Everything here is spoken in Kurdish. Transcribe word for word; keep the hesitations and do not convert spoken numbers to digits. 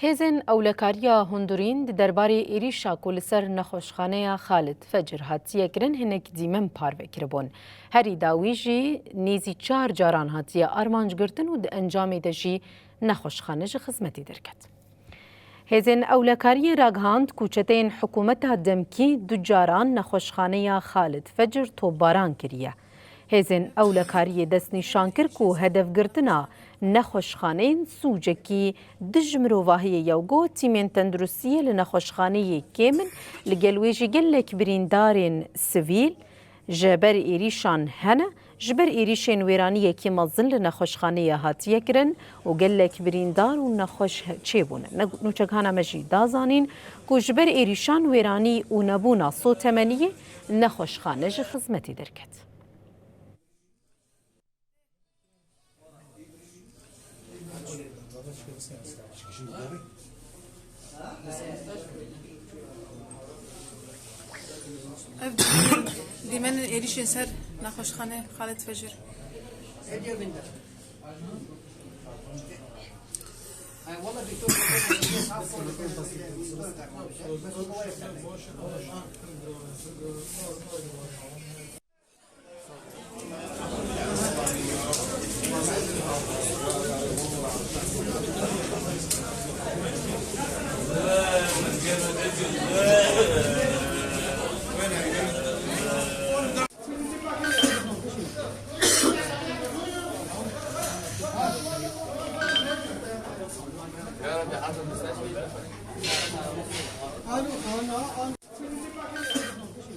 Hêzên ewlekariya hundirîn di derbarê êrîşa ku li ser nexweşxaneya Xalid Fecir hatiye kirin hinek dîmen parve kiribûn. Herî dawî jî nêzî çar caran hatiye armanc girtin û di encamê de jî nexweşxane ji xizmetê derket. Hêzên ewlekariyê ragihand ku çeteyên hikûmeta demkî du caran nexweşxaneya Xalid Fecir topbaran kiriye. Hêzên ewlekariyê destnîşan kir ku hedefgirtina nexweşxaneyên sûcekî dij mirovahiyê ye û got, tîmên tenduristiyê li nexweşxaneyê kêm in, li gel wê jî gelek birîndarên sivîl ji ber êrîşan hene, ji ber êrîşên wêraniyekî mezin li nexweşxaneyê hatiye kirin û gelek birîndar û nexweş he-, çêbûne. Ne-, nûçegihana me jî da zanîn ku ji ber êrîşan wêranî û nebûna sotemeniyê nexweşxane ji xizmetê derket. Ev dîmenên êrîşên ser nexweşxane Xalid Fecir.